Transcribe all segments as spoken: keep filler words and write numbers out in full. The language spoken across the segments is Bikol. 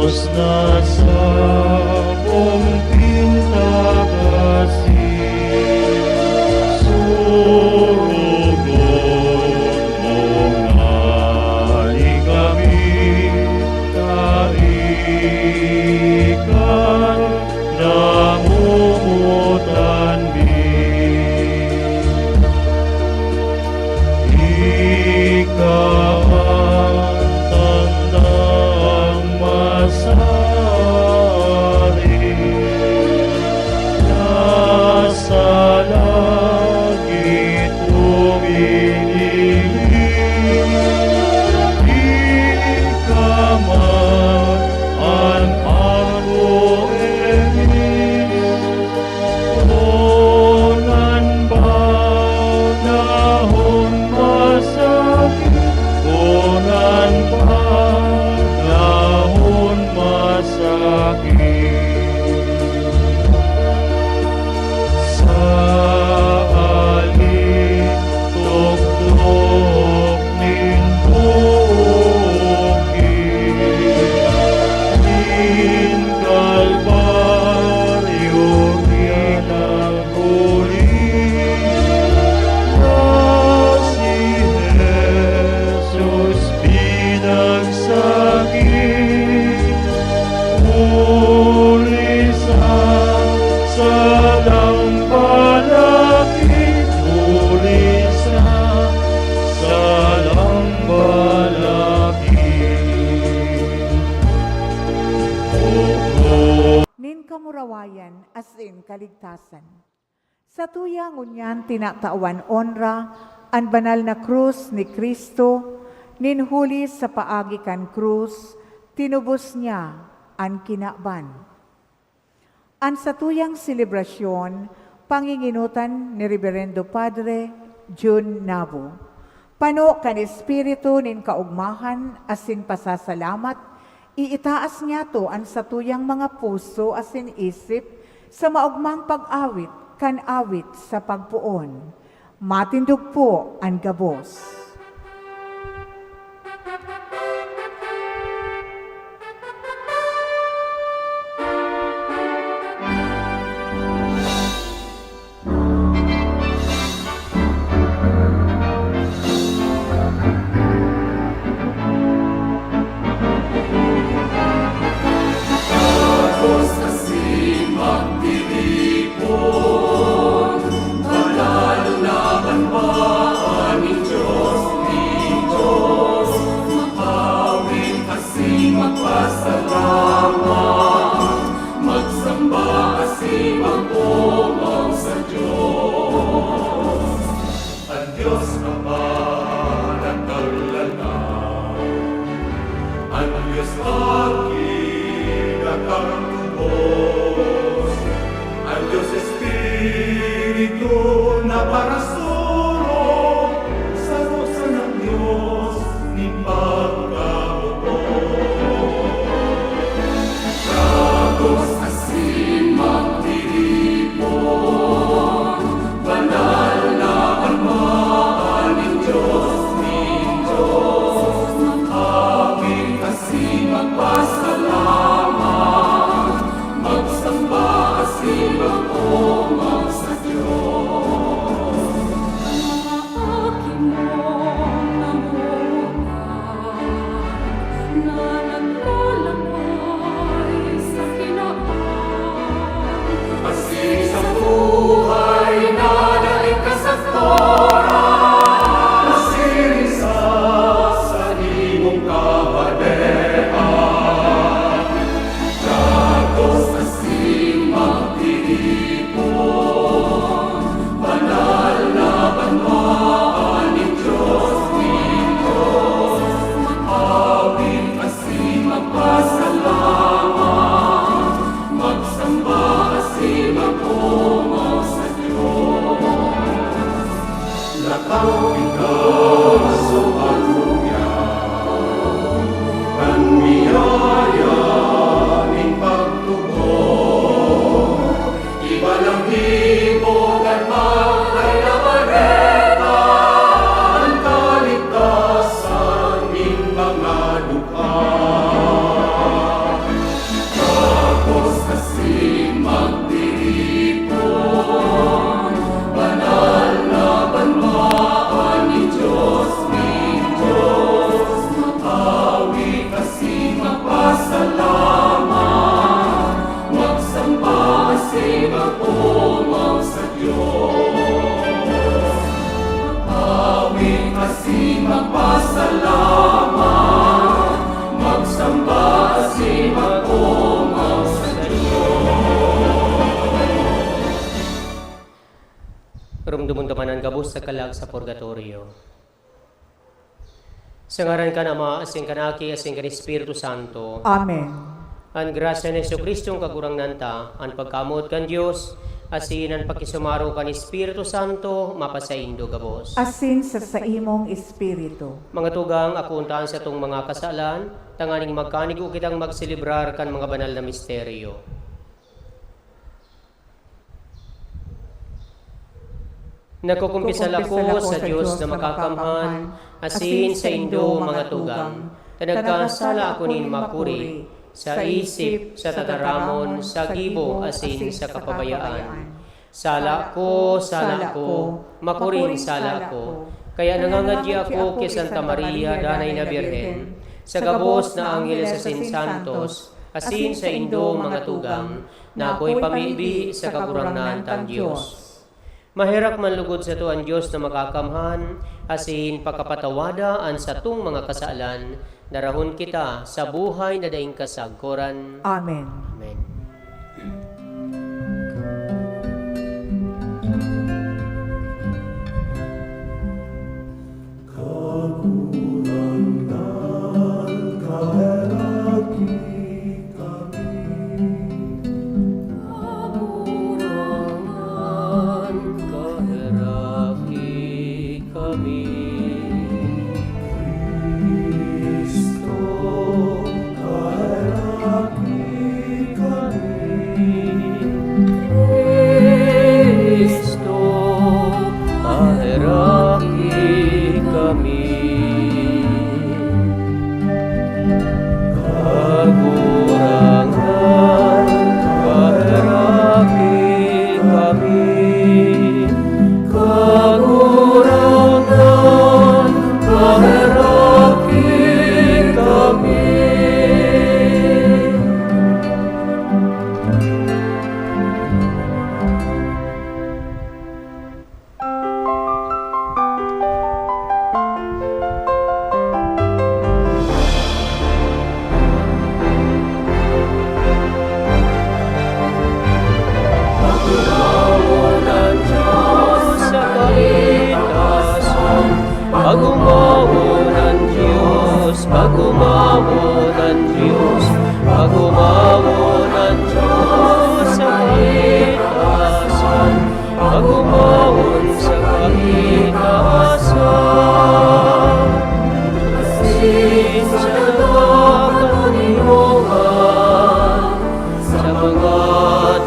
na sa buong pinta kasi surugon mo ngani kami, kaikan namomotan mi. Ika ang tandang masarig na sa langit umiibig. Ika man an Apo Emis, Kunan panahon masakit, kunan panahon masakit. Sa alitoktok nin bukid, nin Kalbaryo pinaguli na si Jesus pinagsakit. Huli sa salang balakid, huli sa salang balakid. Nin kamurawayan asin kaligtasan. Satuya ngunyan tinatawan onra an banal na krus ni Cristo, nin huli sa paagi kan krus, tinubos niya an kinaban. An satuyang selebrasyon, pangingenotan ni Reberendo Padre Jun Nabo. Pano kan espiritu nin kaogmahan asin pasasalamat, iitaas niyato an satuyang mga puso asin isip sa maogmang pag-awit kan awit sa pagpoon. Matindog po an gabos. Magsamba asin mag-omaw sa Dios. An Dios Ama na taglalang, an Dios Aki na tagtubos, an Dios Espiritu na parasurog, saro sanang Dios nin pagkamoot. Gabos asin magtiripon, banal na Ama, nin Dios nin Dios, mag-awit asin magpasalamat, magsamba asin mag-omaw sa Dios. An mga aki mo namutan na naglalakbay sa kinaban. Asin sa buhay na dai kasakoran, masiring sa saimong kahadean. Gabos asin magtiripon, banal na banwaan nin Dios nin Dios. Mag-awit asin magpasalamat, magsamba asin mag-omaw sa Dios. Lakaw ika sa pagluya, kan biyaya nin pagtubod. Iba lang gibo kan Maray na Bareta, an kaligtasan nin mga dukha. An gabos sa kalag sa purgatorio. Sa ngaran kan Ama, asin kan Aki, asin kan Espiritu Santo. Amen. An grasya ni Jesu-Cristong Kagurangnan ta, an pagkamoot kan Dios, asin an pakisumaro kan Espiritu Santo, mapasaindo gabos. Asin sa saimong espiritu. Mga tugang, akoon ta an satong mga kasalan, tanganing magkanigo kitang magselebrar kan mga banal na misteryo. Nagkukumpisal ako sa Dios na makakamhan, asin saindo, mga tugang, ta nagkasala ako nin makuri, sa isip, sa tataramon, sa gibo, asin sa kapabayaan. Sala ko, sala ko, makuring sala ko. Kaya nangangadya ako ki Santa Maria, Danay na Birhen, sa gabos na anghel asin santos, asin saindo, mga tugang, na akoy pamibi sa Kagurangnan tang Dios. Maherak man lugod sato an Dios na makakamhan, asin pakapatawada an satong mga kasalan, darahon kita sa buhay na daing kasagkoran. Amen. Amen. Kagurangnan, kaheraki kami. Kagurangnan, kaheraki kami. Cristo, kaheraki kami. Cristo, kaheraki kami. Kagurangnan, kaheraki kami. Kagurangnan, kaheraki kami. Pagumawon an Dios sa kaitasan. Pagumawon an Dios, pagumawon an Dios, pagumawon an Dios sa kaitasan. Pagumawon sa kaitaasan, asin sa daga katoninongan, sa mga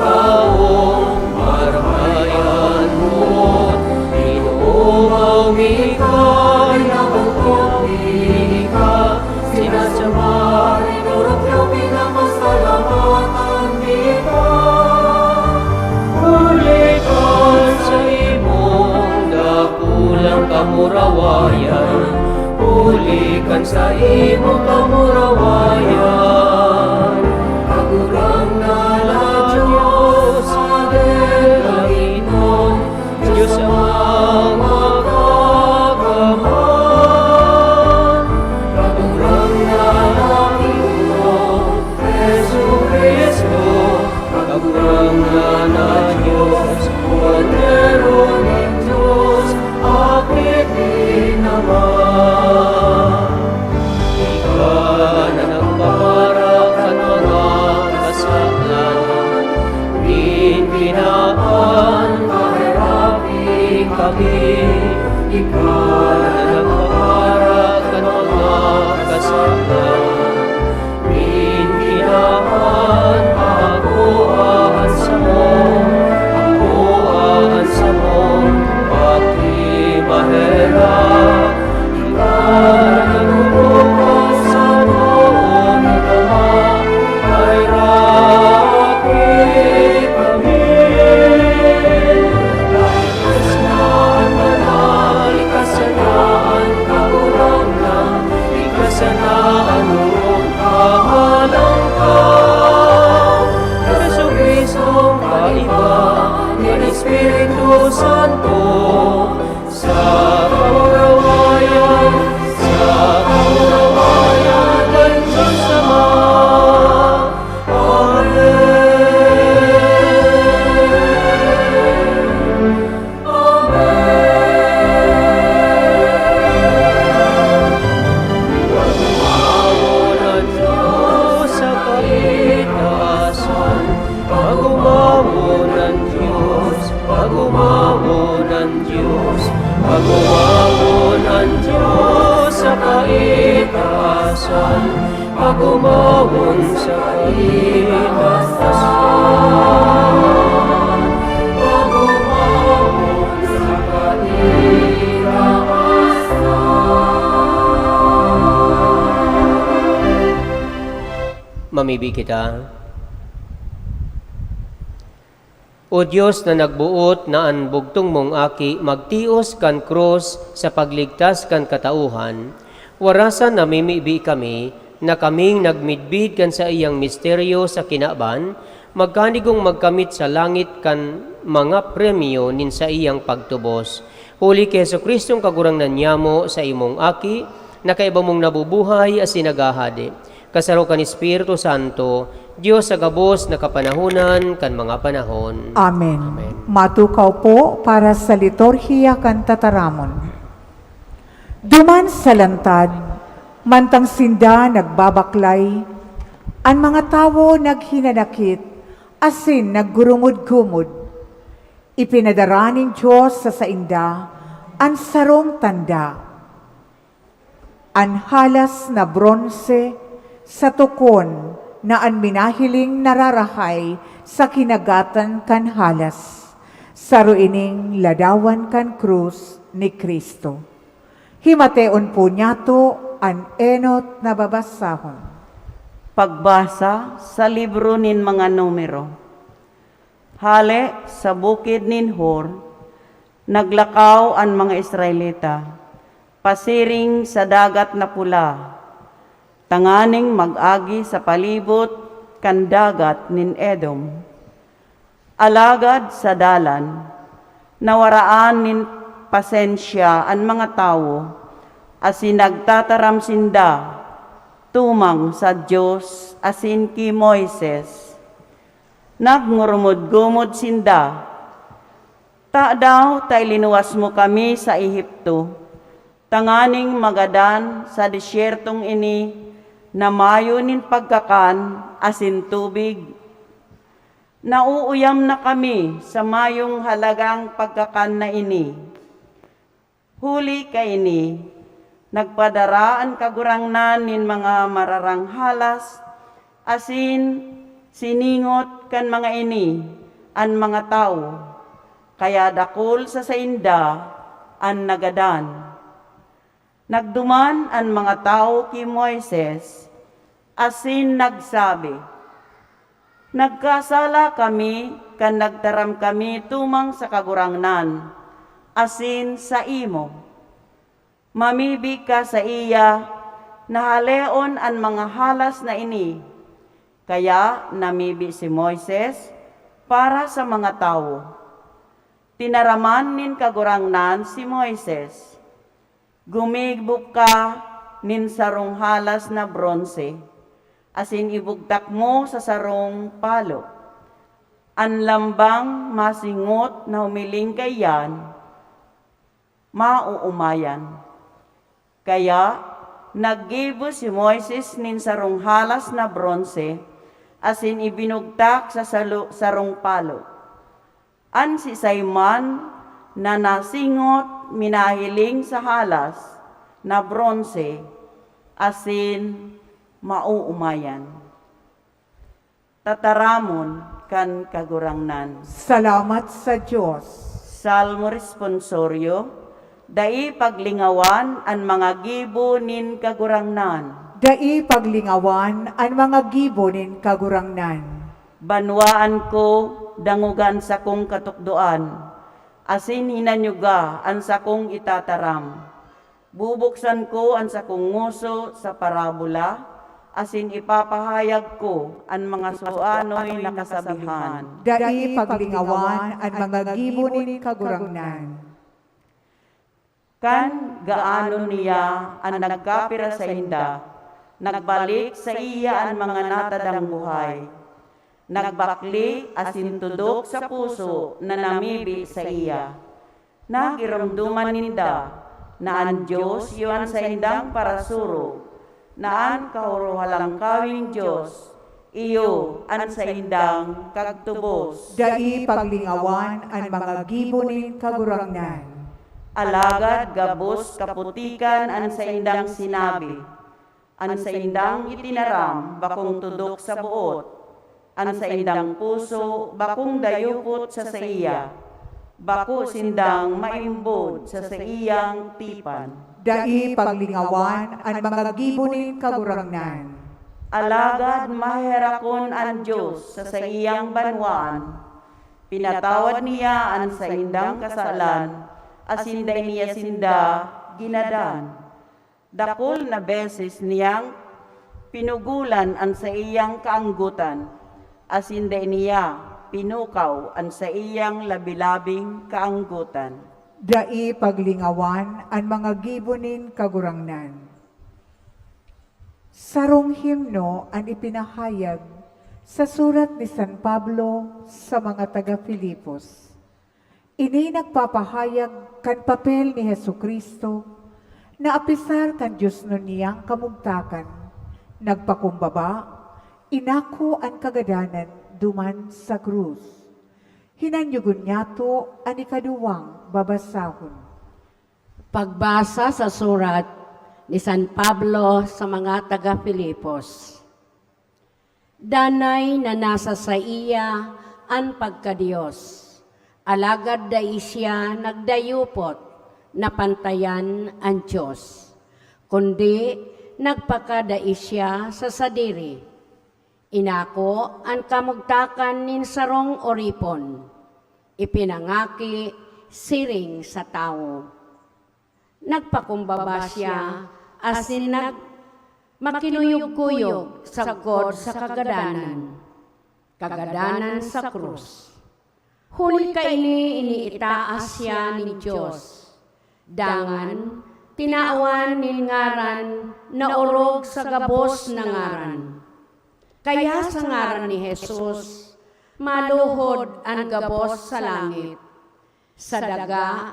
tawong marahay an boot. Ginoo, maumi ka, pinapagpuli ka, sinasamba, rinorok na pinapasalamatan kita. Huli kan saimong dakulang kamurawayan, huli kan saimong Pagumawon an Dios sa kaitasan, pagumawon sa kaitasan, pagumawon sa kaitasan. Mamibi kita. O Dios na nagboot na an bugtong mong Aki magtios kan krus sa pagligtas kan katauhan, warasan namimibi kami na kaming nagmidbid kan saiyang misteryo sa kinaban, magkanigong magkamit sa langit kan mga premyo nin saiyang pagtubos. Huli ki Jesu-Cristong Kagurangnan nyamo, sa imong Aki, na kaiba mong nabubuhay asin naghahade, kasaro kan Espiritu Santo, Dios sa gabos na kapanahonan kan mga panahon. Amen. Amen. Matukaw po para sa liturhiya kan tataramon. Duman sa lantad, mantang sinda nagbabaklay, an mga tawo naghinanakit asin naggurumod-gumod. Ipinadara nin Dios sa sainda an sarong tanda. An halas na bronse sa tokon na an minahiling nararahay sa kinagatan kan halas. Saro ining ladawan kan krus ni Cristo. Himateon po niyato an enot na babasahon. Pagbasa sa libro nin mga Numero. Hale sa bukid nin Hor, naglakaw an mga Israelita pasiring sa Dagat na Pula, tanganing mag-agi sa palibot kan Dagat nin Edom. Alagad sa dalan, nawaraan nin pasensya an mga tawo, asin nagtataram sinda tumang sa Dios asin ki Moises. Nagngurumod-gumod sinda, "Tadaw ta ilinuwas mo kami sa Ehipto, tanganing magadan sa desyertong ini na mayo nin pagkakan asin tubig? Nauuyam na kami sa mayong halagang pagkakan na ini." Huli kaini, nagpadara an Kagurangnan nin mga mararang halas, asin siningot kan mga ini an mga tawo, kaya dakul sa sainda an nagadan. Nagduman an mga tawo ki Moises asin nagsabi, "Nagkasala kami kan nagtaram kami tumang sa Kagurangnan asin saimo. Mamibi ka saiya na haleon an mga halas na ini." Kaya namibi si Moises para sa mga tawo. Tinaraman nin Kagurangnan si Moises, "Gumibo ka nin sarong halas na bronse, asin ibugtak mo sa sarong palo. An lambang masingot na humiling kaiyan, maoomayan." Kaya, naggibo si Moises nin sarong halas na bronse, asin ibinugtak sa salo-, sarong palo. An siisay man na nasingot minahiling sa halas na bronse, asin maoomayan. Tataramon kan Kagurangnan. Salamat sa Dios. Salmo Responsorio. Dai paglingawan an mga gibo nin Kagurangnan. Dai paglingawan an mga gibo nin Kagurangnan. Banwaan ko, dangoga an sakong katukdoan, asin hinanyuga an sakong itataram. Bubuksan ko an sakong ngoso sa parabola, asin ipapahayag ko an mga suanoy na kasabihan. Dai paglingawan an mga gibo nin Kagurangnan. Kan gaano niya an nagkapira sainda, nagbalik saiya an mga natadang buhay. Nagbakle asin tudok sa puso na namibi saiya. Nagiromdoman ninda na an Dios iyo an saindang parasurog, na an Kahorohalangkaweng Dios iyo an saindang kagtubos. Dai paglingawan an mga gibo nin Kagurangnan. Alagad gabos kaputikan an saindang sinabi. An saindang itinaram bakong tudok sa boot, an saindang puso bakong dayupot sa saiya, bako sindang maimbod sa saiyang tipan. Dai paglingawan an mga gibo nin Kagurangnan. Alagad maherakon an Dios sa saiyang banwaan. Pinatawad niya an saindang kasalan, asin dai niya sinda ginadan. Dakul na beses niyang pinugolan an saiyang kaanggotan, asin dai niya pinukaw an saiyang labi-labing kaanggotan. Dai paglingawan an mga gibo nin Kagurangnan. Sarong himno an ipinahayag sa surat ni San Pablo sa mga taga Filipos. Ini nagpapahayag kan papel ni Jesu-Cristo na apisar kan diosnon niyang kamugtakan, nagpakumbaba, inako an kagadanan duman sa krus. Hinanyogon niyato an ikaduwang babasahon. Pagbasa sa surat ni San Pablo sa mga taga Filipos. Danay na nasa saiya an pagka-Dios, alagad dai siya nagdayupot na pantayan an Dios, kundi nagpakadai siya sa sadiri. Inako an kamugtakan nin sarong oripon, ipinangaki siring sa tawo. Nagpakumbaba siya asin nag-, makinuyog-kuyog sagkod sa kagadanan, kagadanan sa krus. Huli kaini iniitaas siya nin Dios, dangan tinawan nin ngaran na orog sa gabos na ngaran. Kaya sa ngaran ni Jesus, maluhod an gabos sa langit, sa daga,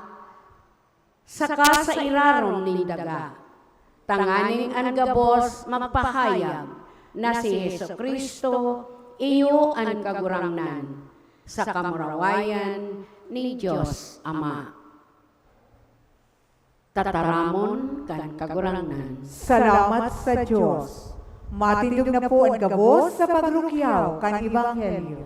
saka sa irarom nin daga, tanganing an gabos magpahayag na si Jesu-Cristo iyo an Kagurangnan, sa kamurawayan nin Dios Ama. Tataramon kan Kagurangnan. Salamat sa Dios. Matindog na po an gabos sa pagrukyaw kan Ebanghelyo.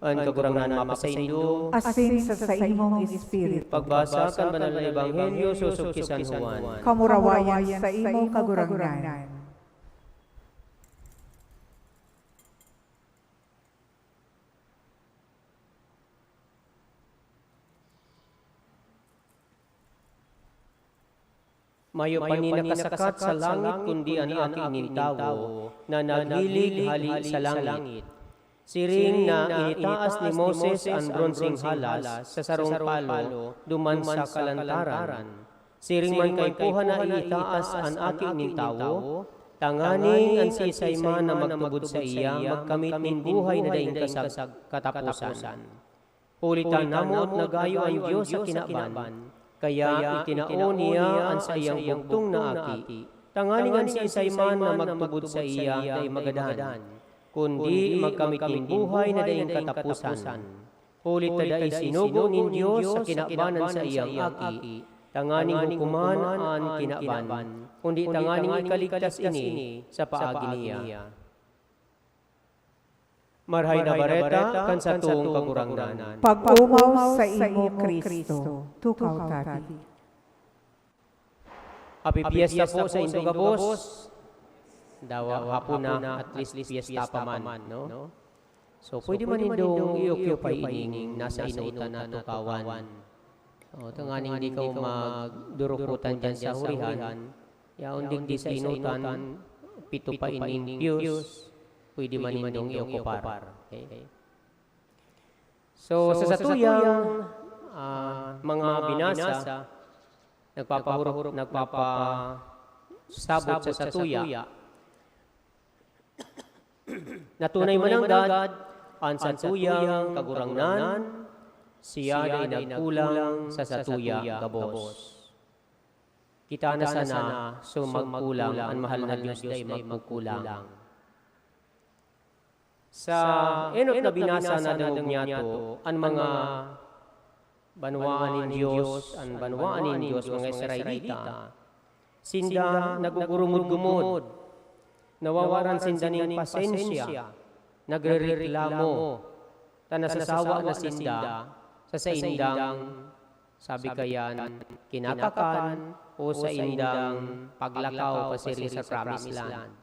An Kagurangnan mapasaindo. Asin sa saimong espiritu. Pagbasa kan Banal na Ebanghelyo sosog ki San Juan. Kamurawayan saimo, Kagurangnan. Mayo pa nin nakasakat sa langit kundi an Aki nin Tawo na naghilig hali sa langit. Siring na initaas ni Moses an bronseng halas sa sarong palo duman sa kalantaran, siring man kaipuhan na iitaas an Aki nin Tawo, tanganing an siisay man na magtubod saiya magkamit nin buhay na daing kasag-, kataposan. Huli ta namoot na gayo an Dios sa kinaban, kaya itinao niya an saiyang bugtong na Aki, tanganing an siisay man na magtubod saiya dai magadan, kundi magkamit nin buhay na daing kataposan. Huli ta dai sinugo nin Dios sa kinabanan sa iyang Aki, tanganing hukoman an kinaban, kundi tanganing ikaligtas ini sa paagi niya. Marahay na Bareta kan satong Kagurangnan. Pag-omaw saimo, Cristo. Tukaw ta. Happy Fiesta po saindo gabos. Dawa hapon na, at least fiesta pa man, no? So, pwede man nindong i-occupy ining nasa enotan na tukawan. O, tanganing di ka magdurukutan diyan sa hurihan. Yaon digdi sa enotan, pito pa ining pews. Pwede man nindong i-ocupar. Okay? So, sa satuyang, ah, mga binasa, nagpapahurop, nagpapasabot sa satuya, na tunay mananggad an satuyang Kagurangnan, siya dai nagkulang sa satuya gabos. Kita na sana, so magkulang, an mahal na Dios dai magkukulang. Sa enot na binasa na dangog niyato, an mga banwaan nin Dios, an banwaan nin Dios, mga Israelita, sinda nagugurumod-gumod, nawawaran sinda nin pasensya, nagrereklamo, ta nasasawa na sinda sa saindang, sabi kayan, kinakakan o saindang paglakaw pasiring sa Promised Land.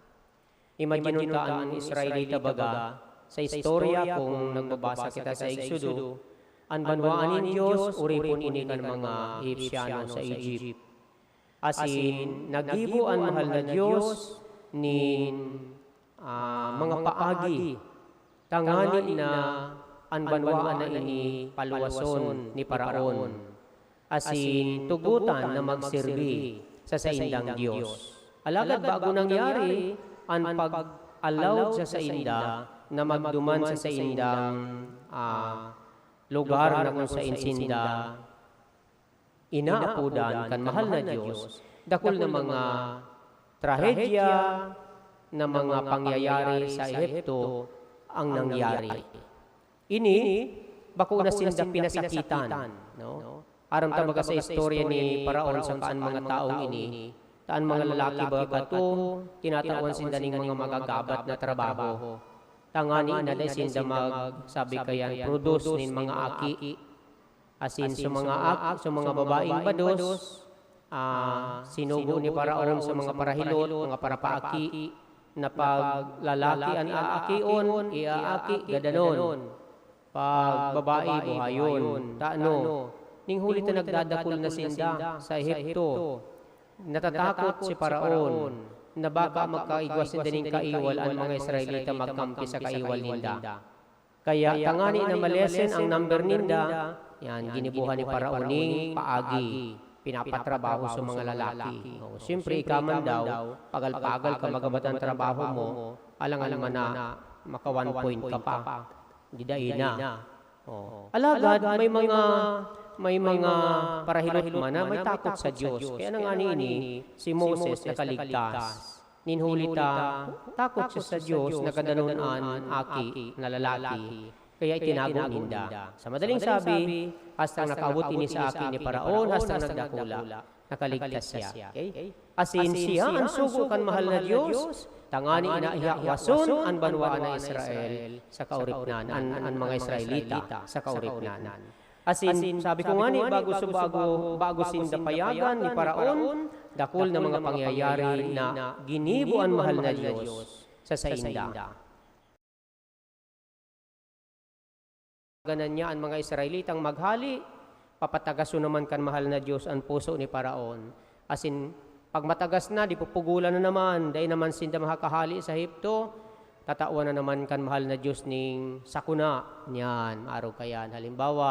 Imagine ta an Israelita baga sa istorya, kung nagbabasa kita sa Exodo, an banwaan nin Dios, oripon ini kan mga Egyptiano sa Egypt. Asin, naggibo an mahal na Dios nin, ah, mga paagi, tangani na an banwaan na ini paluwason ni Faraon, asin tugotan na magserbi sa saindang Dios. Alagad bago nangyari an pag-allowed sa sainda na magduman sa saindang, ah, lugar na kung sain sinda inaapodan kan mahal na Dios, dakul na mga trahedya, na mga pangyayari sa Ehipto ang nangyari. Ini, bako na sinda pinasakitan, no? Aram ta baga sa istorya ni Faraon saka an mga taong ini, ta an mga lalaki baga kato, tinatawan sinda ning mga magagabat na trabaho. Tangani na dai sinda mag, sabi kayan, produce nin mga aki. Asin sa mga ak-, sa mga babaeng bados, ah, sinugo ni Faraon sa mga parahilot, mga parapaaki, na pag lalaki an aakion, iaaki, gadanon. Pag babae, buhayon. Tano, ning huli ta nagdadakul na sinda sa Ehipto. Natatakot si Faraon na baka magkaigwa sinda nin kaiwal an mga Israelita magkampi sa kaiwal ninda. Kaya tangani na malesen ang number ninda, yan, ginibuhan ni Faraon ning paagi, pinapatrabaho sa mga lalaki. O, siyempre, ika man daw, pagal-pagal ka magabat ang trabaho mo, alangan man na maka one point ka pa. Di dai na. O. Alagad, may mga, may mga parahilot man na may takot sa Dios. Kaya nangani ini, si Moses nakaligtas. Nin huli ta, takot siya sa Dios na gadanon an aki na lalaki, kaya itinago ninda. Sa madaling sabi, hastang nakaabot ini sa aki ni Faraon, hastang nagdakula, nakaligtas siya. Okay? Asin siya an sugo kan mahal na Dios, tangani na ihawason an banwaan na Israel sa kaoripnan, an, an mga Israelita sa kaoripnan. Asin, sabi ko ngani, bago sa bago, bago sinda payagan ni Faraon, dakul na mga pangyayari na ginibo an mahal na Dios sa sainda. Ganan niya an mga Israelitang maghali, papatagason naman kan mahal na Dios an puso ni Faraon. Asin, pag matagas na, di pupugulan na naman, dai naman sinda makakahali sa Ehipto, tatawan na naman kan mahal na Dios ning sakuna. Niyan, maarog kayan. Halimbawa,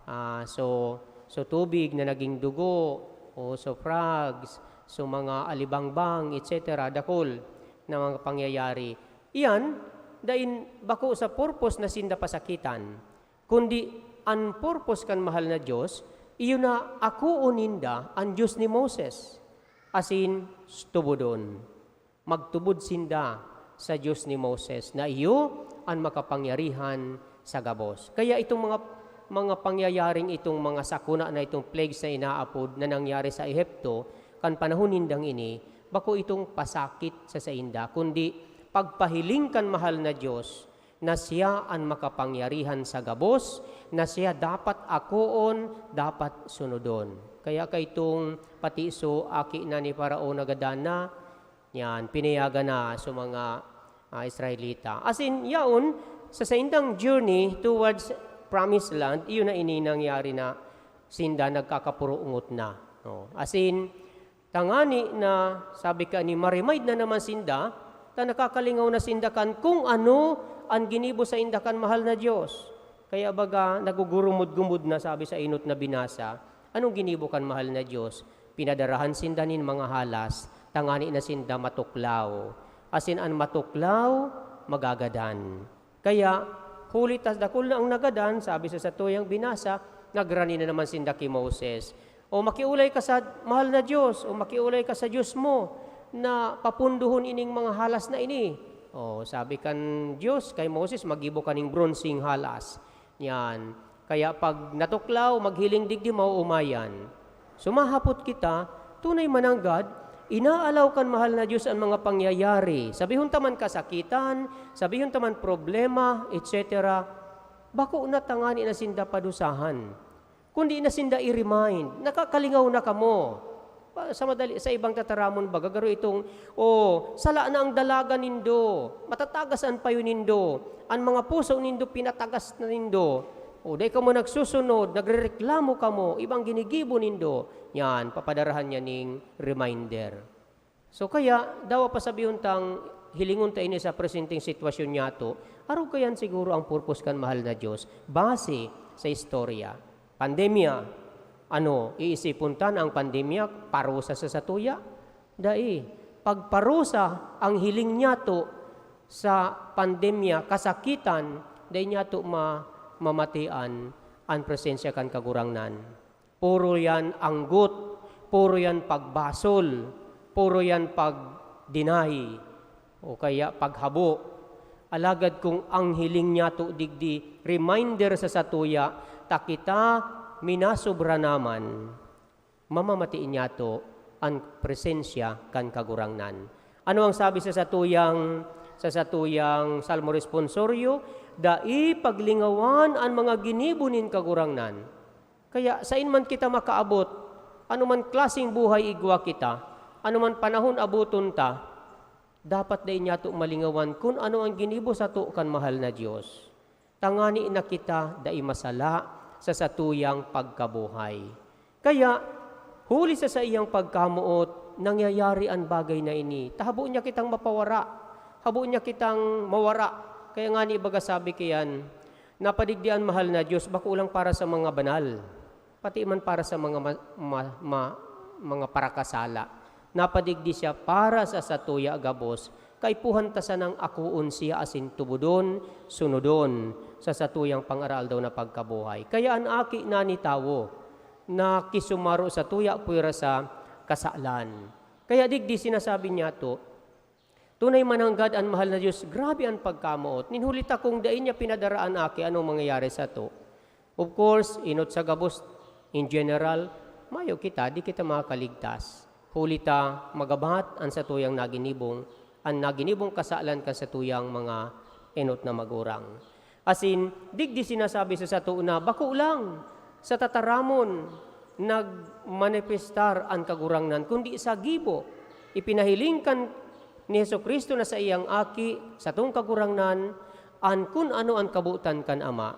ah, so, so tubig na naging dugo, o so frogs, so mga alibangbang, et cetera, dakul na mga pangyayari. Iyan, dai bako sa purpose na sinda pasakitan, kundi an purpose kan mahal na Dios, iyo na akoon ninda an Dios ni Moses, asin tubodon. Magtubod sinda sa Dios ni Moses, na iyo an makapangyarihan sa gabos. Kaya itong mga, mga pangyayaring itong mga sakuna na itong plagues na inaapod na nangyari sa Ehipto, kan panahon nindang ini, bako itong pasakit sa sainda, kundi pagpahiling kan mahal na Diyos na siya an makapangyarihan sa gabos, na siya dapat akoon, dapat sunodon. Kaya kaitong pati so aki na ni Faraon nagadan na, yan, pinayagan na sa mga, ah, Israelita. As in, yaon, sa saindang journey towards promised land, iyon na ini nangyari na sinda nagkakapurungot na. No? As in, tangani na, sabi ka ni, ma-remind na naman sinda, ta nakakalingaw na sinda kan kung ano an ginibo sainda kan mahal na Diyos. Kaya baga, nagugurumod-gumod na, sabi sa inot na binasa, anong ginibo kan mahal na Diyos? Pinadarahan sinda nin mga halas, tangani na sinda matuklaw. Asin an matuklaw, magagadan. Kaya, huli ta dakul na ang nagadan, sabi sa satuyang binasa, nagrani na naman sinda ki Moses. O makiulay ka sa mahal na Diyos, o makiulay ka sa Diyos mo, na papundohon ining mga halas na ini. O, sabi kan Diyos kay Moses, "Maggibo ka ning bronseng halas." Yan. Kaya pag natuklaw, maghiling digdi, mauumayan. Sumahapot kita, tunay mananggad, inaalaw kan mahal na Diyos an mga pangyayari. Sabihon ta man kasakitan, sabihon ta man problema, et cetera. Bako na tangani na sinda padusahan. Kundi na sinda i-remind, nakakalingaw na kamo. Pa-, sa madali, sa ibang tataramon baga, garo itong, "Oh, sala na ang dalaga nindo, matatagas an payo nindo, an mga puso nindo pinatagas na nindo. O, dai kamo nagsusunod, nagrereklamo kamo, ibang ginigibo nindo." Yan, papadarahan niya ning reminder. So, kaya, dawa pa sabihon tang hilingon ta ini sa presenteng sitwasyon niyato, arog kayan siguro ang purpose kan mahal na Diyos, base sa istorya. Pandemya, ano, iisipon ta na ang pandemya parusa sa satuya? Dai. Pagparusa ang hiling niyato sa pandemya, kasakitan, dai niyato ma-, mamatian an presensya kan Kagurangnan. Puro yan anggot, puro yan pagbasol, puro yan pag-deny, o kaya paghabo. Alagad kung ang hiling niyato digdi, reminder sa satuya, ta kita minasobra naman, mamamati niyato an presensya kan Kagurangnan. Ano ang sabi sa satuyang, sa satuyang Salmo Responsorio? "Dai paglingawan an mga ginibo nin Kagurangnan." Kaya sain man kita makaabot, ano man klaseng buhay igwa kita, ano man panahon aboton ta, dapat dai niyato malingawan kun ano an ginibo sato kan mahal na Dios, tangani na kita dai masala sa satuyang pagkabuhay. Kaya, huli sa saiyang pagkamoot, nangyayari an bagay na ini. Ta habo niya kitang mapawara. Habo niya kitang mawara. Kaya ngani, baga sabi kayan, napadigdi an mahal na Dios, bako lang para sa mga banal, pati man para sa mga ma-, ma-, ma-, mga parakasala. Napadigdi siya para sa satuya gabos, kaipuhan ta sanang akoon siya asin tubodon, sunodon sa satuyang pang-araaldaw na pagkabuhay. Kaya an Aki na ni tawo, nakisumaro satuya pwera sa kasalan. Kaya digdi sinasabi niyato, tunay mananggad an mahal na Dios, grabe an pagkamoot. Nin huli ta kung dai niya pinadara an Aki, anong mangyayari sato? Of course, enot sa gabos, in general, mayo kita, di kita makakaligtas. Huli ta, magabat an satuyang naginibong, an naginibong kasalan kan satuyang mga enot na magurang. Asin, digdi sinasabi sa sato na bako lang sa tataramon nagmanifestar an Kagurangnan, kundi sa gibo. Ipinahiling kan ni Jesu-Cristo na saiyang Aki, satong Kagurangnan, an kun ano an kabotan kan Ama.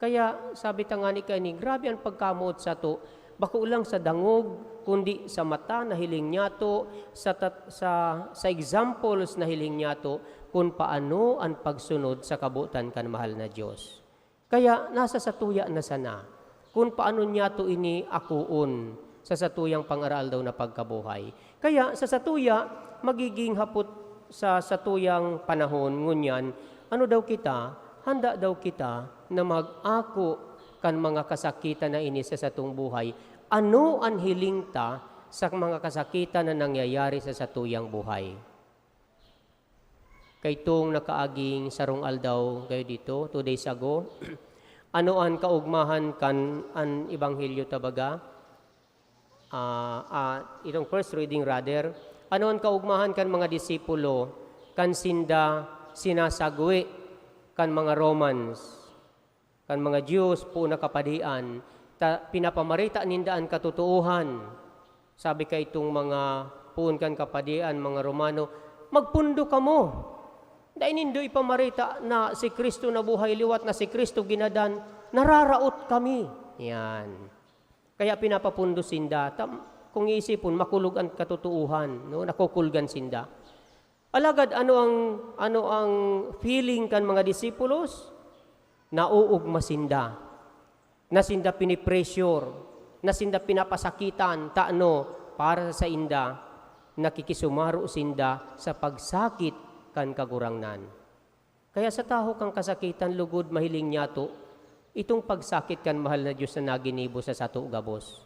Kaya sabi ta ngani kaini, grabe an pagkamoot sato, bako lang sa dangog, kundi sa mata na hiling niyato, sa tat-, sa, sa examples na hiling niyato, kun paano an pagsunod sa kabotan kan mahal na Dios. Kaya nasa satuya na sana kun paano niyato ini akoon sa satuyang pang-araaldaw na pagkabuhay. Kaya sa satuya, magiging hapot sa satuyang panahon ngunyan, ano daw kita, handa daw kita na mag-ako kan mga kasakitan na ini sa satong buhay? Ano an hiling ta sa mga kasakitan na nangyayari sa satuyang buhay? Kaitong nakaaging sarong aldaw kayo dito, two days ago, ano an kaugmahan kan an ebanghelyo ta baga? Ah, ah, itong first reading rather, ano an kaugmahan kan mga disipulo kan sinda sinasagwe kan mga Romans? Kan mga Jews, poon na kapadian, ta pinapamareta ninda an katotoohan. Sabi kaitong mga poon kan kapadian, mga Romano, "Magpundo kamo! Dai nindo ipamareta na si Cristo nabuhay liwat, na si Cristo ginadan, nararaot kami." Yan. Kaya pinapapundo sinda. Tam-, kung iisipon, makulog an katotoohan, no? Nakukulgan sinda. Alagad ano ang, ano ang feeling kan mga disipulos? Nauugma sinda, na sinda pinipressure, na sinda pinapasakitan, tano para sa sainda, nakikisumaro sinda sa pagsakit kan Kagurangnan. Kaya sa taho kan kasakitan, lugod mahiling nyato itong pagsakit kan mahal na Dios na naginibo sa sato gabos.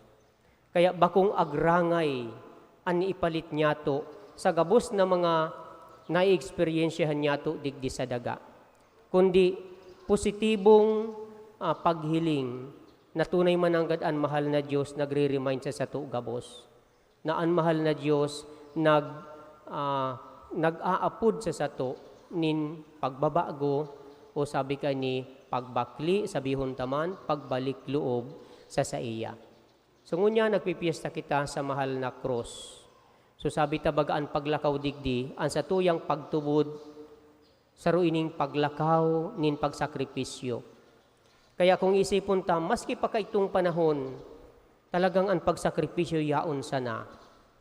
Kaya bakong agrangay an ipalit nyato sa gabos na mga naeeksperyensyahan nyato digdi sa daga, kundi positibong, ah, paghiling na tunay mananggad an mahal na Dios nagre-remind sa sato gabos, na an mahal na Dios nag-, ah, nag-aapod sa sato nin pagbabago o sabi kaini, pagbakle, sabihon ta man, pagbalik loob sa saiya. So, ngunyan nagpipiyesta kita sa mahal na krus. So, sabi ta baga an paglakaw digdi, an satuyang pagtubod, saro ining paglakaw nin pagsakripisyo. Kaya kung isipon ta, maski pa kaitong panahon, talagang an pagsakripisyo yaon sana,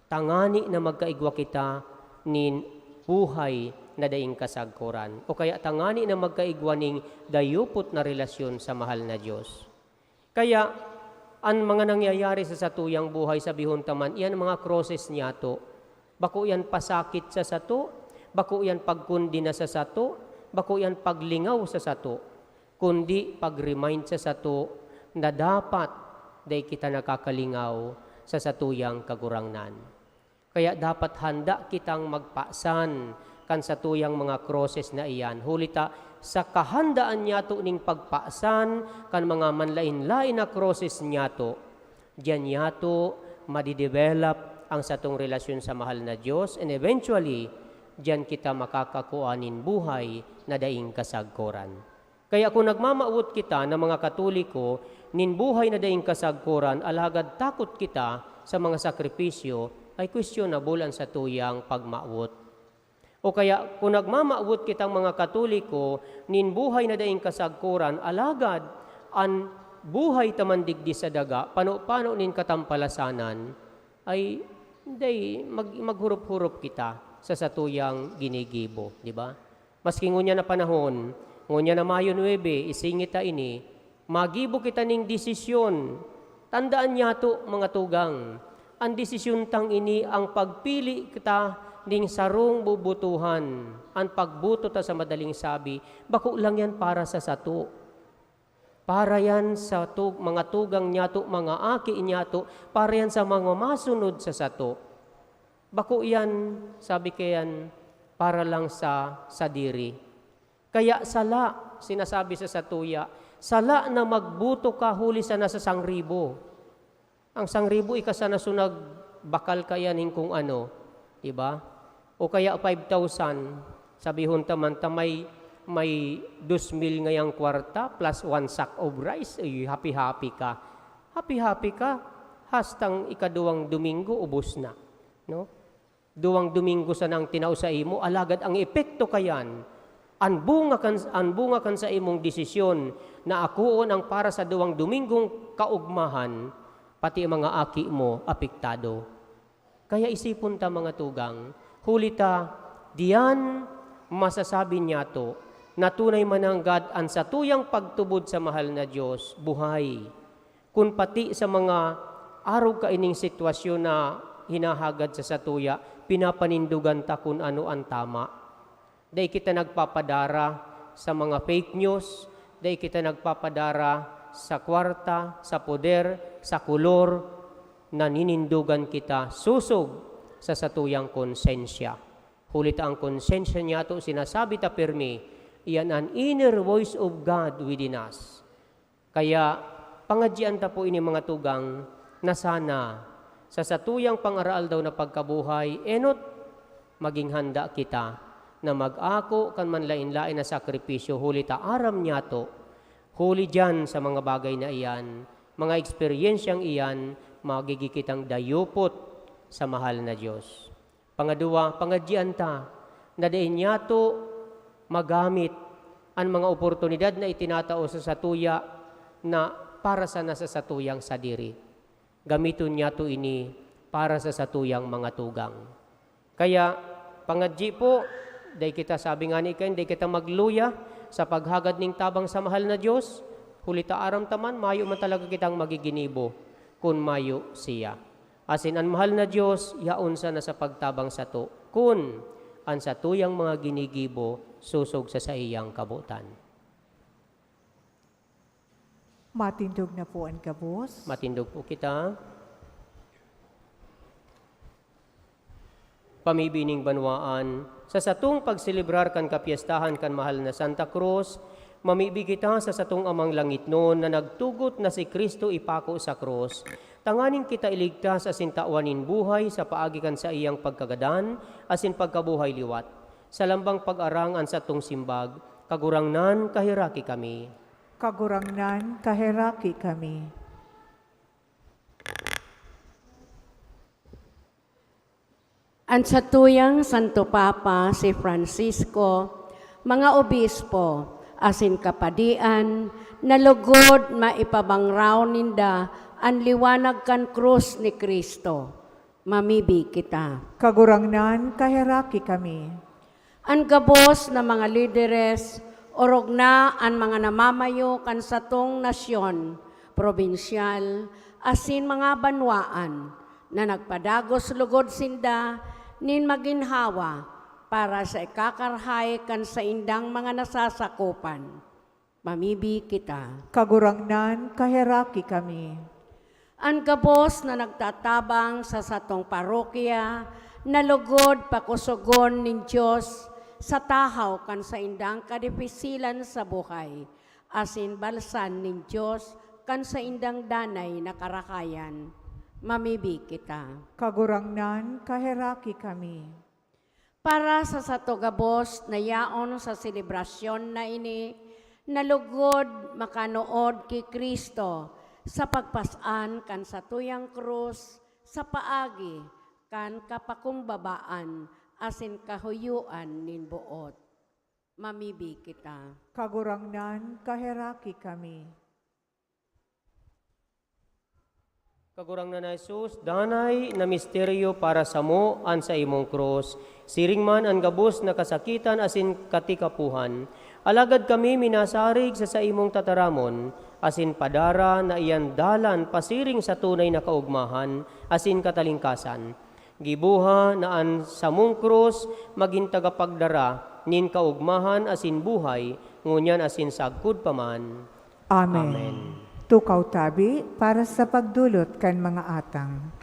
tangani na magkaigwa kita nin buhay na daing kasagkoran, o kaya tangani na magkaigwa ning dayupot na relasyon sa mahal na Dios. Kaya, an mga nangyayari sa satuyang buhay, sabihon ta man, iyan mga kroses niyato. Bako iyan pasakit sa sato, bako iyan pagkondena sa sato, bako iyan paglingaw sa sato, kundi pag-remind sa sato na dapat dai kita nakakalingaw sa satuyang Kagurangnan. Kaya dapat handa kitang magpasan kan satuyang mga kroses na iyan. Huli ta, sa kahandaan niyato ning pagpasan kan mga manlaen-laen na kroses niyato, diyan niyato madidevelop ang satong relasyon sa mahal na Dios, and eventually, diyan kita makakakua nin buhay na daing kasagkoran. Kaya kun nagmamawot kita na mga Katoliko nin buhay na daing kasagkoran, alagad takot kita sa mga sakripisyo, ay questionable an satuyang pagmawot. O kaya, kun nagmamawot kitang mga Katoliko nin buhay na daing kasagkoran, alagad an buhay ta man digdi sa daga, pano-pano nin katampalasanan, ay, dai, mag-, maghurop-hurop kita sa satuyang ginigibo, di ba? Maski ngunyan na panahon, ngunyan na Mayo nuebe, isingit ta ini, magibo kita nin desisyon. Tandaan niyato, mga tugang, an desisyon tang ini ang pagpili kita nin sarong bubutohan. An pagboto ta, sa madaling sabi, bako lang yan para sa sato. Para yan sa tug-, mga tugang niyato, mga aki niyato, para yan sa mga masunod sa sato. Bako yan, sabi kayan, para lang sa sadiri. Kaya sala, sinasabi sa satuya, sala na magboto ka huli sana sa sangribo. Ang sangribo, ika sana so nagbakal kaiyan nin kung ano, di ba? O kaya five thousand, sabihon ta man ta may, may dos mil ngayang kwarta plus one sack of rice, ay, happy-happy ka. Happy-happy ka, hastang ikaduwang Domingo, ubos na, no? Duwang Domingo sana ang tinao saimo, alagad ang epekto kayan, an bunga kan, an bunga kan saimong desisyon na akoon ang para sa duwang Domingong kaugmahan, pati ang mga aki mo apektado. Kaya isipon ta, mga tugang, huli ta, diyan masasabi niyato na tunay mananggad an satuyang pagtubod sa mahal na Dios, buhay. Kun pati sa mga arog kaining sitwasyon na hinahagad sa satuya, pinapanindogan ta kun ano an tama. Dai kita nagpapadara sa mga fake news, dai kita nagpapadara sa kwarta, sa poder, sa kolor, naninindogan kita sosog sa satuyang konsensya. Huli ta an konsensya niyato sinasabi ta pirmi, iyan an inner voice of God within us. Kaya, pangadyian ta po ini, mga tugang, na sana sa satuyang pang-araaldaw na pagkabuhay, enot magin handa kita na mag-ako kan manlaen-laen na sakripisyo, huli ta aram niyato, huli diyan sa mga bagay na iyan, mga eksperyensyang iyan, magigin kitang dayupot sa mahal na Diyos. Pangaduwa, pangadyian ta na dai niyato magamit an mga oportunidad na itinatao sa satuya na para sana sa satuyang sadiri. Gamiton niyato ini para sa satuyang mga tugang. Kaya, pangadyi po, dai kita, sabi nga ni Cain, dai kita magluya sa paghagad nin tabang sa mahal na Diyos, huli ta aram ta man, mayo man talaga kitang magiginibo kun mayo siya. Asin an mahal na Diyos yaon sana sa pagtabang sato, kun an satuyang mga ginigibo sosog sa saiyang kabotan. Matindog na po an gabos. Matindog po kita. Pamibi ning banwaan, sa satong pagselebrar kan kapyestahan kan mahal na Santa Cruz, mamibi kita sa satong Amang Langitnon na nagtugot na si Cristo ipako sa krus, tanganing kita iligtas asin tawan nin buhay sa paagi kan saiyang pagkagadan asin pagkabuhay liwat. Sa lambang pag-arang an satong simbag, Kagurangnan, kaheraki kami. Kagurangnan, kaheraki kami. An satuyang Santo Papa, si Francisco, mga obispo, asin kapadian, na lugod maipabangraw ninda an liwanag kan krus ni Cristo. Mamibi kita. Kagurangnan, kaheraki kami. An gabos na mga lideres, orog na an mga namamayo kan satong nasyon, probinsyal, asin mga banwaan, na nagpadagos lugod sinda nin maginhawa para sa ikakarahay kan saindang mga nasasakopan. Mamibi kita. Kagurangnan, kaheraki kami. An gabos na nagtatabang sa satong parokya, na lugod pakosogon nin Dios sa tahaw kan saindang kadipisilan sa buhay, asin balsan nin Dios kan saindang danay na karahayan. Mamibi kita. Kagurangnan, kaheraki kami. Para sa sato gabos na yaon sa selebrasyon na ini, na lugod makanood ki Cristo sa pagpas-an kan satuyang krus sa paagi kan kapakumbabaan asin kahuyoan nin boot. Mamibi kita. Kagurangnan, kaheraki kami. Kagurangnan na Jesus, danay na misteryo para samo an saimong krus, siring man an gabos na kasakitan asin katikapohan. Alagad kami minasarig sa saimong tataramon, asin padara na iyan dalan pasiring sa tunay na kaogmahan asin katalingkasan. Giboha na an samong krus magin tagapagdara nin kaogmahan asin buhay, ngunyan asin sagkod pa man. Amen. Amen. Tukaw tabi para sa pagdulot kan mga atang.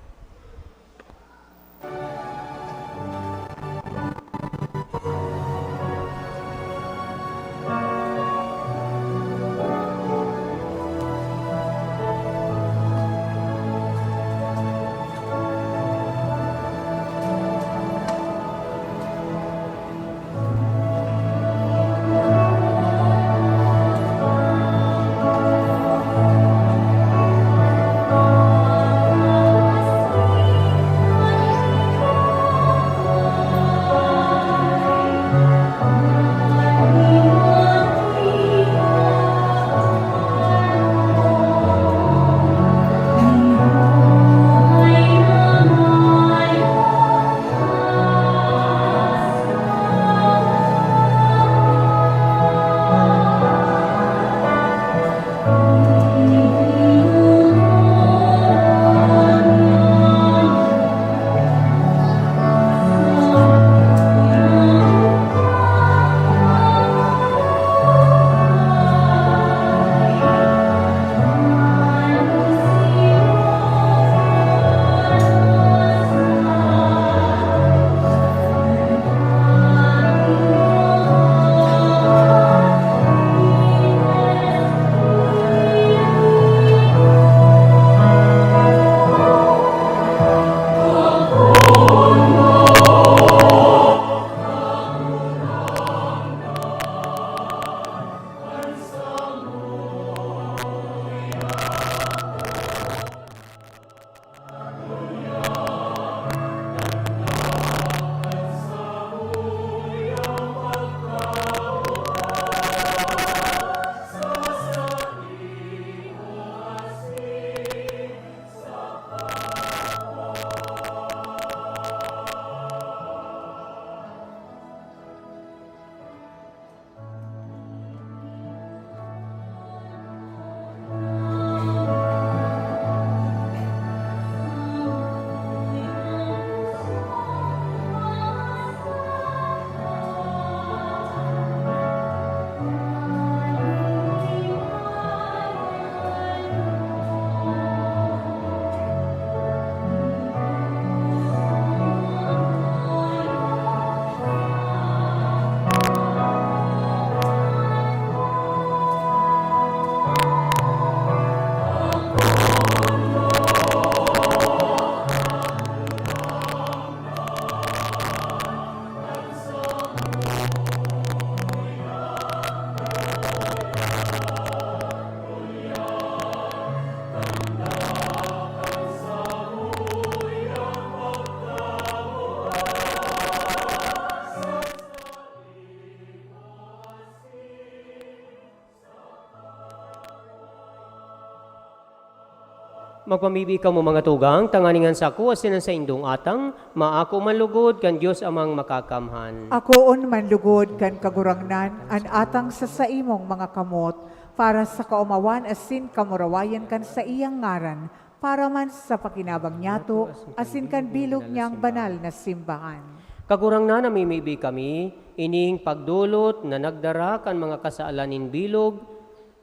Magpamibi kamo, mga tugang, tanganing an sako asin an saindong atang maako man lugod kan Dios Amang Makakamhan. Akoon man lugod kan Kagurangnan an atang sa saimong mga kamot, para sa kaomawan asin kamurawayan kan saiyang ngaran, para man sa pakinabang niyato asin kan bilog niyang banal na simbahan. Kagurangnan, namimibi kami, ining pagdolot na nagdara kan mga kasalan nin bilog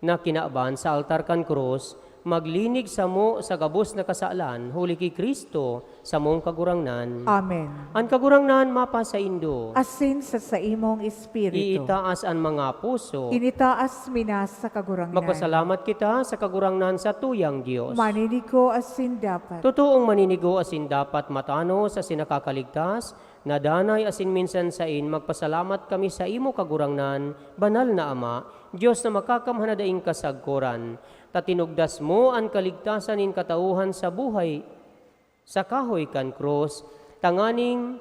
na kinaban sa altar kan krus, maglinig samo sa gabos na kasalan, huli ki Cristo, samong Kagurangnan. Amen. An Kagurangnan mapasaindo. Asin sa saimong espiritu. Iitaas an mga puso. Initaas mi na sa Kagurangnan. Magpasalamat kita sa Kagurangnan, satuyang Dios. Maninigo asin dapat. Totoong maninigo asin dapat, matanos asin nakakaligtas, na danay asin minsan sain, magpasalamat kami saimo, Kagurangnan, Banal na Ama, Dios na makakamhan na daing kasagkoran, ta tinugdas mo an kaligtasan nin katauhan sa buhay sa kahoy kan krus, tanganing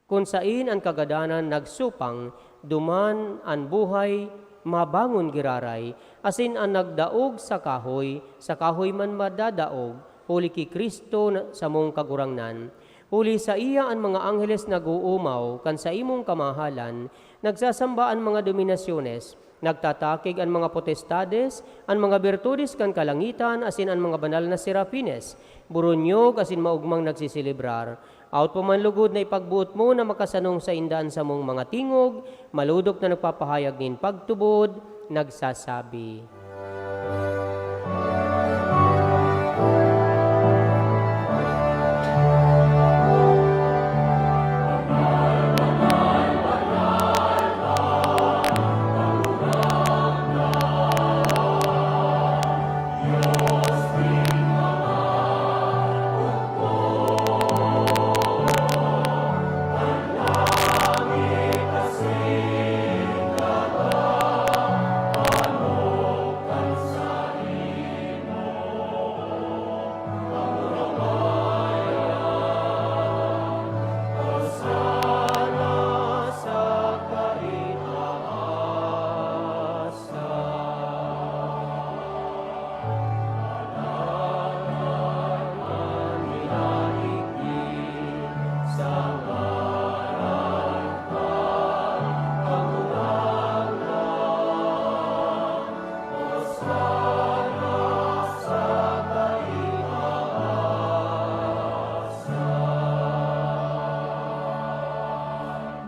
kun sain an kagadanan nagsupang, duman an buhay mabangon giraray, asin an nagdaog sa kahoy, sa kahoy man madadaog, huli ki Cristo na, samong Kagurangnan. Huli saiya an mga angheles nag-oomaw kan saimong kamahalan, nagsasamba an mga dominasyones, nagtatakig an mga potestades, an mga birtudes kan kalangitan, asin an mga banal na serafines, boronyog asin maogmang nagseselebrar. Awot pa man lugod na ipagboot mo na makasanong sainda an samong mga tingog, malodok na nagpapahayag nin pagtubod, nagsasabi.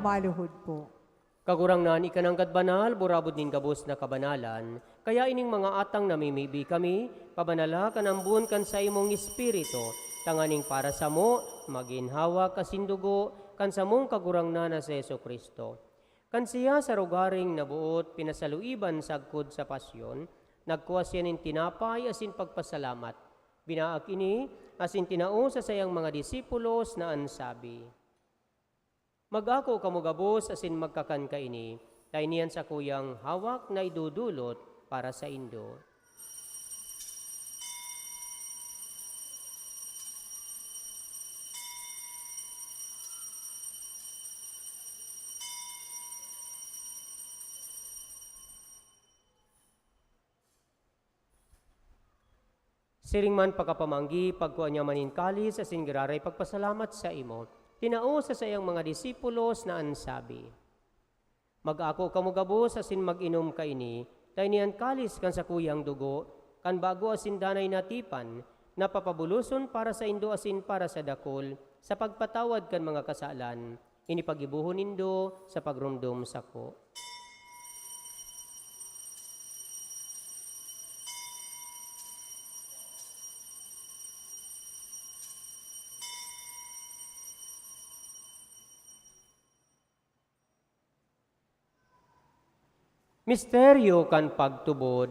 Maluhod po. Kagurangnan, ika nanggad banal, burabod nin gabos na kabanalan, kaya ining mga atang namimibi kami, pabanala kan ambon kan saimong Espiritu, tanganing para samo, magin hawak asin dugo kan samong Kagurangnan na si Jesu-Cristo. Kan siya sa rogaring naboot pinasaluiban sagkod sa pasyon, nagkua siya nin tinapay asin pagpasalamat. Binaak ini asin tinao sa saiyang mga disipulos na an sabi, "Mag-ako kamo gabos asin magkakan kaini, ta ini an sakuyang hawak na idodolot para saindo." Siring man pakapamanggi, pagkua niya man nin kalis asin giraray pagpasalamat saimo, tinao sa saiyang mga disipulos na an sabi, "Mag-ako kamo gabos asin mag-inom kaini, ta ini an kalis kan sakuyang dugo, kan bago asin danay na tipan, na papabuloson para saindo asin para sa dakul, sa pagpatawad kan mga kasalan. Ini paggibohon nindo sa pagromdom sako." Misteryo kan pagtubod.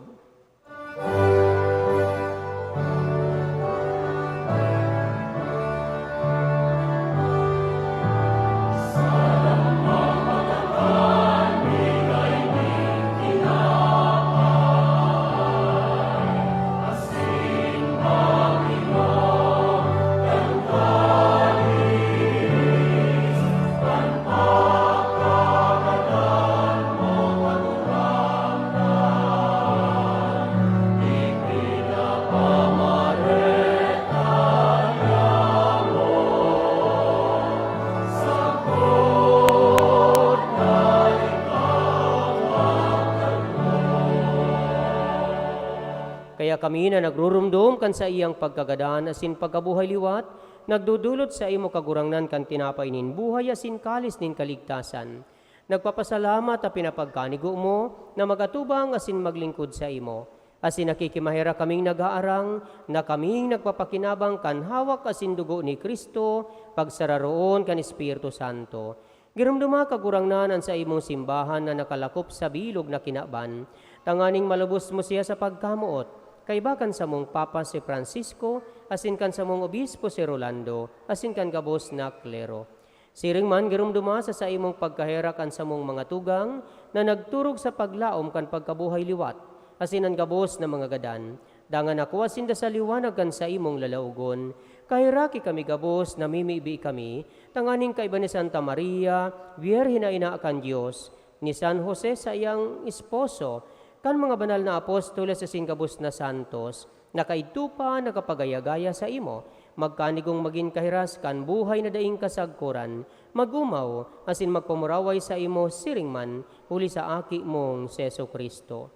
Kami na nagrurumdom kan saiyang pagkagadan asin pagkabuhay liwat, nagdodolot saimo, Kagurangnan, kan tinapay nin buhay asin kalis nin kaligtasan. Nagpapasalamat ta pinapagkanigo mo na mag-atubang asin maglingkod saimo. Asin nakikimaherak kaming nag-aarang na kaming nagpapakinabang kan hawak asin dugo ni Cristo, pagsararoon kan Espiritu Santo. Giromdoma, Kagurangnan, an saimong simbahan na nakalakop sa bilog na kinaban, tanganing malubos mo siya sa pagkamoot, kaiba kan samong Papa si Francisco, asin kan samong Obispo si Rolando, asin kan gabos na klero. Siring man, giromdoma sa saimong pagkaherak an samong mga tugang na nagturog sa paglaom kan pagkabuhay liwat, asin an gabos na mga gadan. Dangan ako asin da sa liwanag kan saimong lalaogon. Kaheraki kami gabos, namimibi kami, tanganing kaiba ni Santa Maria, Birhen na ina kan Dios, ni San Jose, saiyang esposo, kan mga banal na apostoles asin gabos na santos, na kaidto pa nakapagaya-gaya saimo, magkanigong magin kahiras kan buhay na daing kasagkoran, mag-omaw asin magpamuraway saimo siring man huli sa Aki mong si Jesu-Cristo.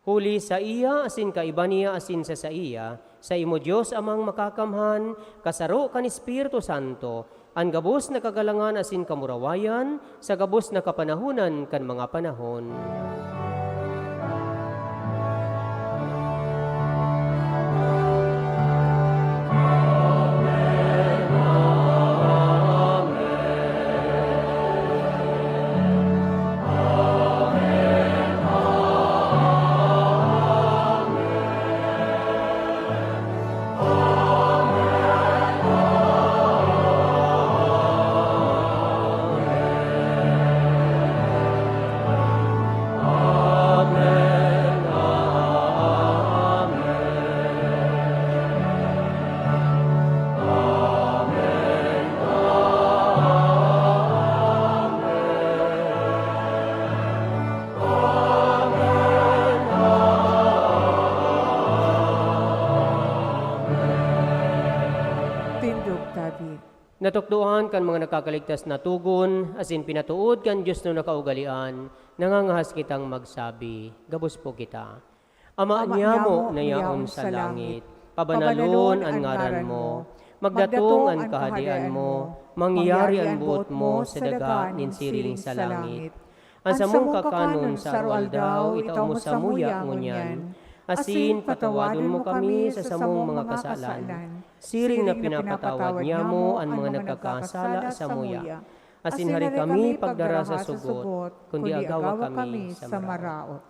Huli saiya asin kaiba niya asin sa saiya, saimo Dios Amang Makakamhan, kasaro kan Espiritu Santo, an gabos na kagalangan asin kamurawayan sa gabos na kapanahonan kan mga panahon. Tindog David. Natukdoan kan mga nakakaligtas na togon, asin pinatood kan Dios na nakaugalean, nangangahas kitang magsabi, gabos po kita. Ama niamo na yaon sa langit, pabanalon an ngaran mo, magdatong an kahadean mo, mangyari an boot mo sa daga nin siring sa langit. An samong kakanon sa aroaldaw, itao mo samuya ngunyan, asin patawadon mo kami sa samong mga kasalan, siring na pinapatawad niamo an mga nagkakasala samuya. Asin hari kami pagdara sa sugot, kundi agawa kami sa maraot.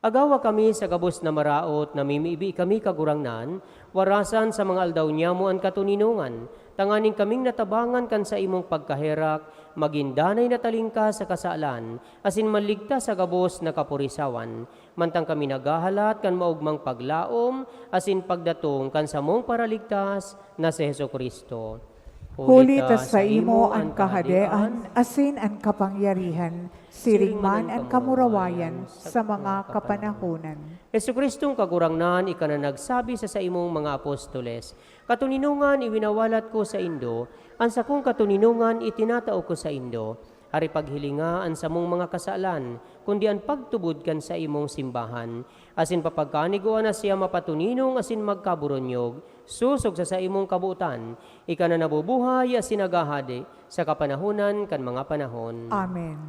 Agawa kami sa gabos na maraot, namimibi kami, Kagurangnan, warasan sa mga aldaw niamo an katoninongan, tanganing kaming natabangan kan saimong pagkaherak, magin danay na talingkas sa kasalan, asin maligtas sa gabos na kapurisawan, mantang kami naghahalat kan maogmang paglaom asin pagdatong kan samong Paraligtas na si Jesu-Cristo. Huli ta saimo an kahadean asin an kapangyarihan, siring man an kamurawayan sa mga kapanahonan. Jesu-Cristong Kagurangnan, ika na nagsabi sa saimong mga apostoles, "Katoninongan iwinawalat ko saindo, an sakong katoninongan itinatao ko saindo." Hari, paghilinga an samong mga kasalan, kundi an pagtubod kan saimong simbahan, asin papagkanigoan na siya mapatoninong asin magkaboronyog, sosog sa saimong kabotan, ika na nabubuhay asin naghahade sa kapanahonan kan mga panahon. Amen.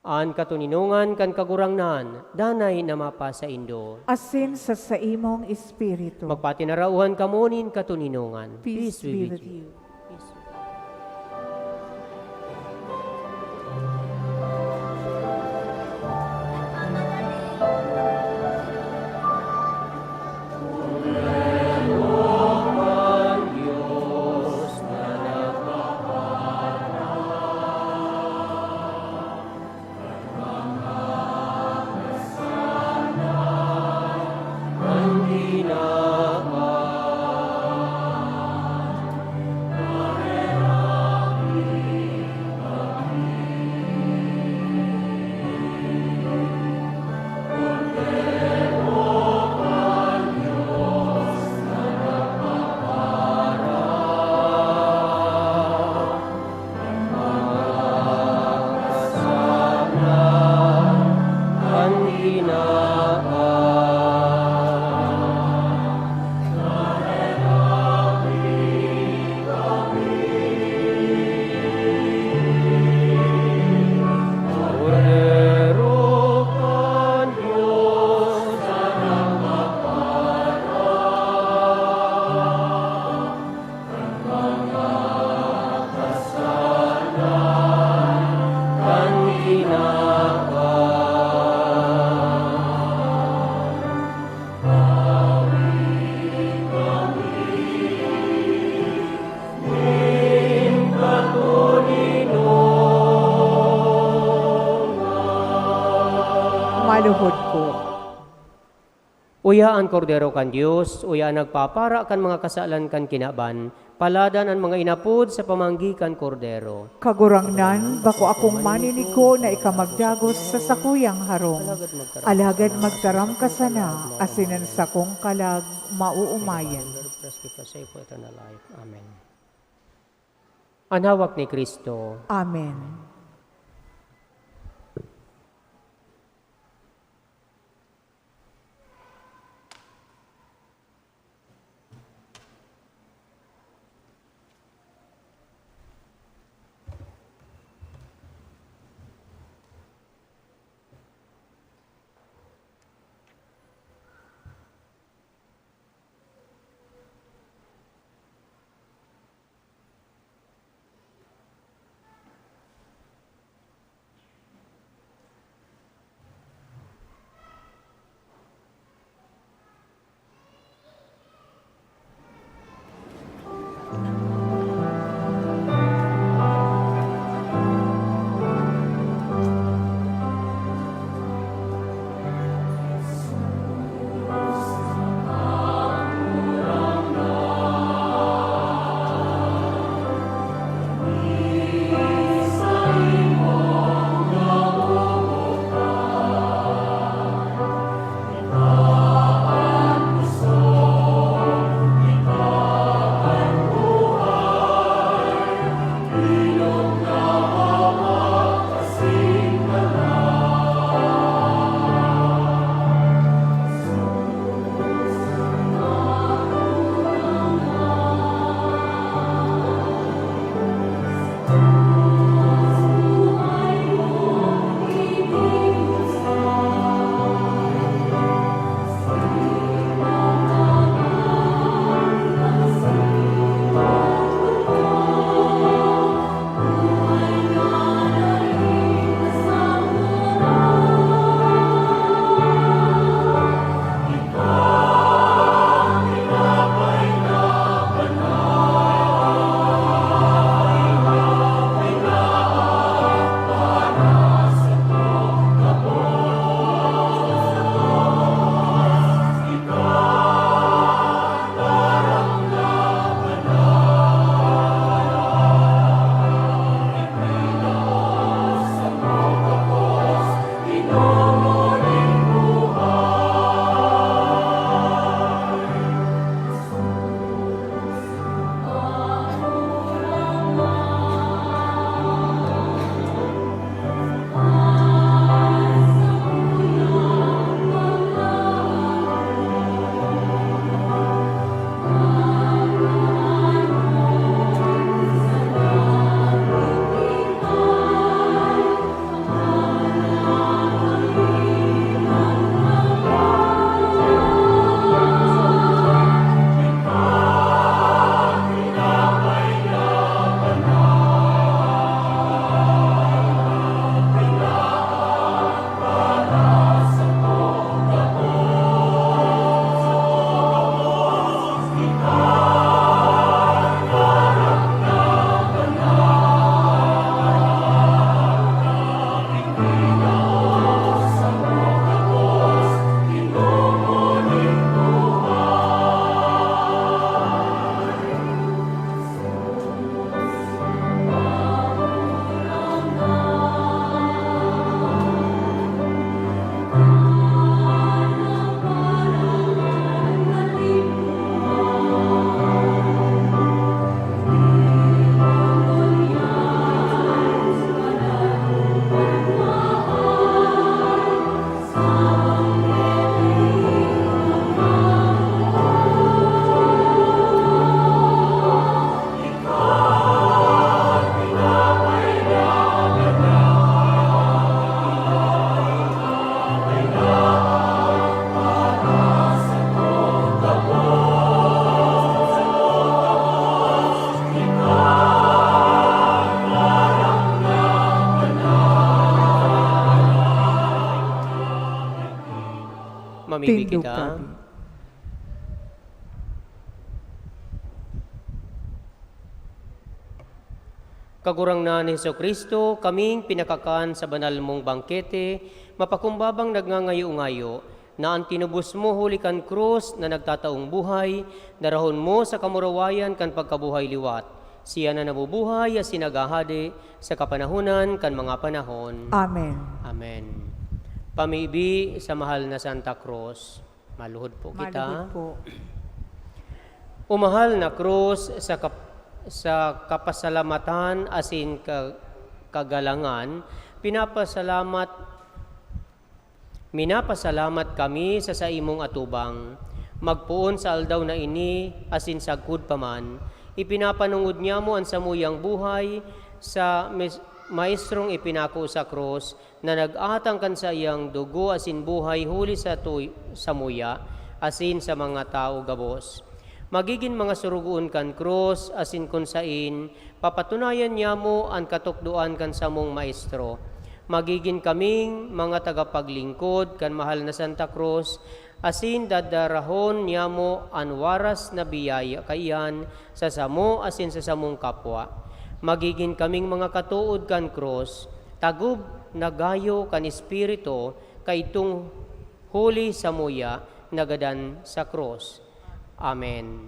An katoninongan kan Kagurangnan, danay na mapasaindo. Asin sa saimong espiritu. Magpatinarauhan kamo nin katoninongan. Peace be with you. Luhod ko. Uya an Kordero kan Dios, uya an nagpapara kan mga kasalan kan kinaban, paladan an mga inapod sa pamanggi kan Kordero. Kagurangnan, bako akong maninigo na ika magdagos sa sakuyang harong. Alagad magtaram ka sana, asin an sakong kalag maoomayan. Amen. An hawak ni Cristo. Amen. Mamibi Tindog kita. Tabi. Kagurangnan ni Jesu-Cristo, kaming pinakakan sa banal mong bangkete, mapakumbabang nagngangayo-ngayo na an tinubos mo huli kan krus na nagtataong buhay, darahon mo sa kamurawayan kan pagkabuhay liwat. Siya na nabubuhay asin naghahade sa kapanahonan kan mga panahon. Amen. Amen. Pamibi sa mahal na Santa Cruz. Maluhod po kita. Maluhod po. O mahal na krus, sa kap-, sa kapasalamatan asin ka-, kagalangan, pinapasalamat, minapasalamat kami sa saimong atubang. Magpoon sa aldaw na ini asin sagkod pa man, ipinapanongod niamo an samuyang buhay sa mes-, maestrong ipinako sa krus, na nag-atang kan saiyang dugo asin buhay huli sa tuy-, samuya asin sa mga tawo gabos. Magigin mga sorogoon kan krus, asin kun saen, papatunayan niamo an katukdoan kan samong Maestro. Magigin kaming mga tagapaglingkod kan mahal na Santa Cruz, asin dadarahon niamo an waras na biyaya kaiyan sa samo asin sa samong kapwa. Magigin kaming mga katood kan krus, tagob na gayo kan Espiritu, kaidtong huli samuya nagadan sa krus. Amen.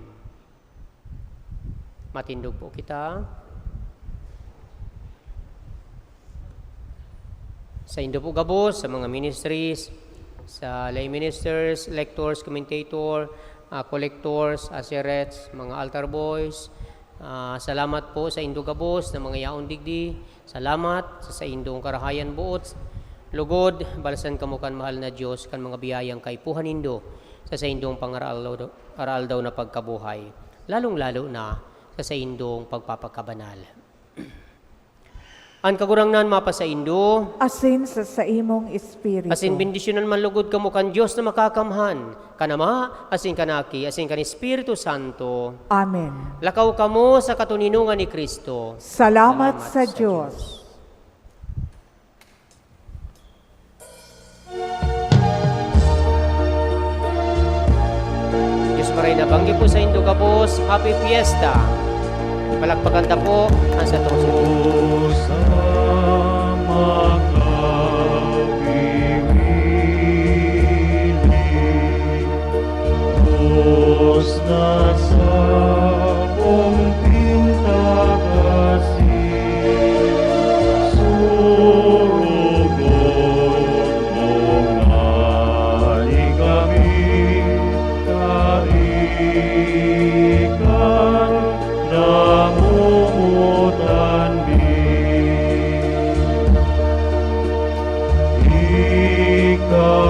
Matindog po kita. Saindo po gabos, sa mga ministries, sa lay ministers, lectors, commentator, ah, collectors, usherettes, mga altar boys, ah, salamat po saindo gabos na mga yaon digdi. Salamat sa saindong karahayan boot. Lugod, balasan kamo kan mahal na Dios kan mga biyayang kaipuhan nindo sa saindong pangaraaldaw, araaldaw na pagkabuhay, lalong-lalo na sa saindong pagpapakabanal. An Kagurangnan mapasaindo. Asin sa saimong espiritu. Asin bendisyonan man lugod kamo kan Dios na Makakamhan, kan Ama, asin kan Aki, asin kan Espiritu Santo. Amen. Lakaw kamo sa katoninongan ni Cristo. Salamat sa Dios. Dios Maray na banggi po saindo gabos. Happy Fiesta! Palakpakan ta po an satong sugo. Sa makawiwili, Dios na sa pagpinta kasi, surugon mo ngani kami, kaika nangungutan mi. Ika